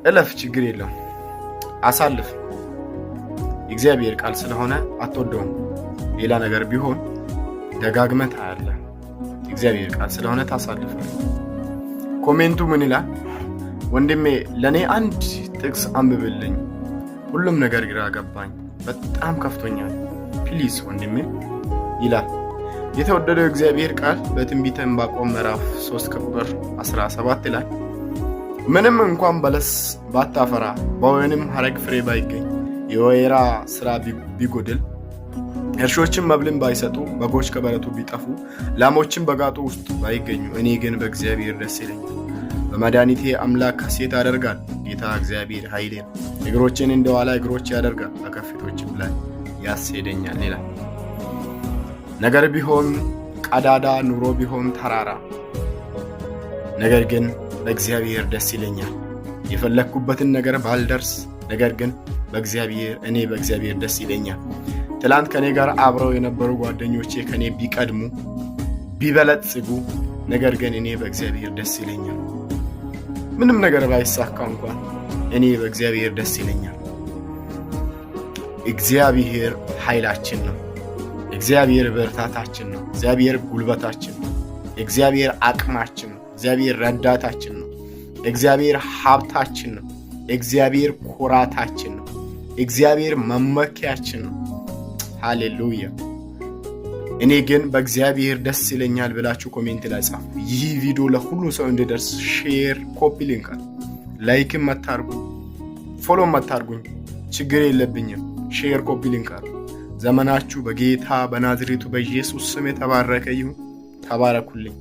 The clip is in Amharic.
እለፍ፣ ችግር የለውም፣ አሳልፍ። የእግዚአብሔር ቃል ስለሆነ አትወደውም። ሌላ ነገር ቢሆን ደጋግመህ ታያለህ። የእግዚአብሔር ቃል ስለሆነ ታሳልፋለህ። Comment ኡ ምን ይላል? ወንድሜ፣ ለእኔ አንድ ጥቅስ አንብብልኝ። ሁሉም ነገር ግራ ገባኝ፣ በጣም ከፍቶኛል። Please ወንድሜ ይላል። የተወደደው እግዚአብሔር ቃል በትንቢተ ዕንባቆም ምዕራፍ 3 ከቁጥር 17 ላይ ምንም እንኳን በለስ ባታፈራ፣ በወይንም ሐረግ ፍሬ ባይገኝ፣ የወይራ ስራ ቢጎድል፣ እርሾችም መብልን ባይሰጡ፣ በጎች ከበረቱ ቢጠፉ፣ ላሞችም በጋጡ ውስጥ ባይገኙ፣ እኔ ግን በእግዚአብሔር ደስ ይለኛል፣ በመድኃኒቴ አምላክ ሐሴት አደርጋለሁ። ጌታ እግዚአብሔር ኃይሌ ነው፣ እግሮቼን እንደ ዋላ እግሮች ያደርጋል፣ በከፍታዎችም ላይ ያስሄደኛል ይላል። ነገር ቢሆን ቀዳዳ፣ ኑሮ ቢሆን ተራራ፣ ነገር ግን በእግዚአብሔር ደስ ይለኛል። የፈለግኩበትን ነገር ባልደርስ፣ ነገር ግን በእግዚአብሔር እኔ በእግዚአብሔር ደስ ይለኛል። ትላንት ከኔ ጋር አብረው የነበሩ ጓደኞቼ ከኔ ቢቀድሙ፣ ቢበለጽጉ፣ ነገር ግን እኔ በእግዚአብሔር ደስ ይለኛል። ምንም ነገር ባይሳካ እንኳን እኔ በእግዚአብሔር ደስ ይለኛል። እግዚአብሔር ኃይላችን ነው። እግዚአብሔር ብርታታችን ነው። እግዚአብሔር ጉልበታችን ነው። እግዚአብሔር አቅማችን ነው። እግዚአብሔር ረዳታችን ነው። እግዚአብሔር ሀብታችን ነው። እግዚአብሔር ኩራታችን ነው። እግዚአብሔር መመኪያችን ነው። ሃሌሉያ። እኔ ግን በእግዚአብሔር ደስ ይለኛል ብላችሁ comment ላይ ጻፉ። ይህ ቪዲዮ ለሁሉ ሰው እንዲደርስ share፣ copy link፣ like ም አታርጉ፣ follow ም አታርጉኝ፣ ችግር የለብኝም። Share፣ copy link አድርጉ። ዘመናችሁ በጌታ በናዝሬቱ በኢየሱስ ስም የተባረከ ይሁን። ተባረኩልኝ።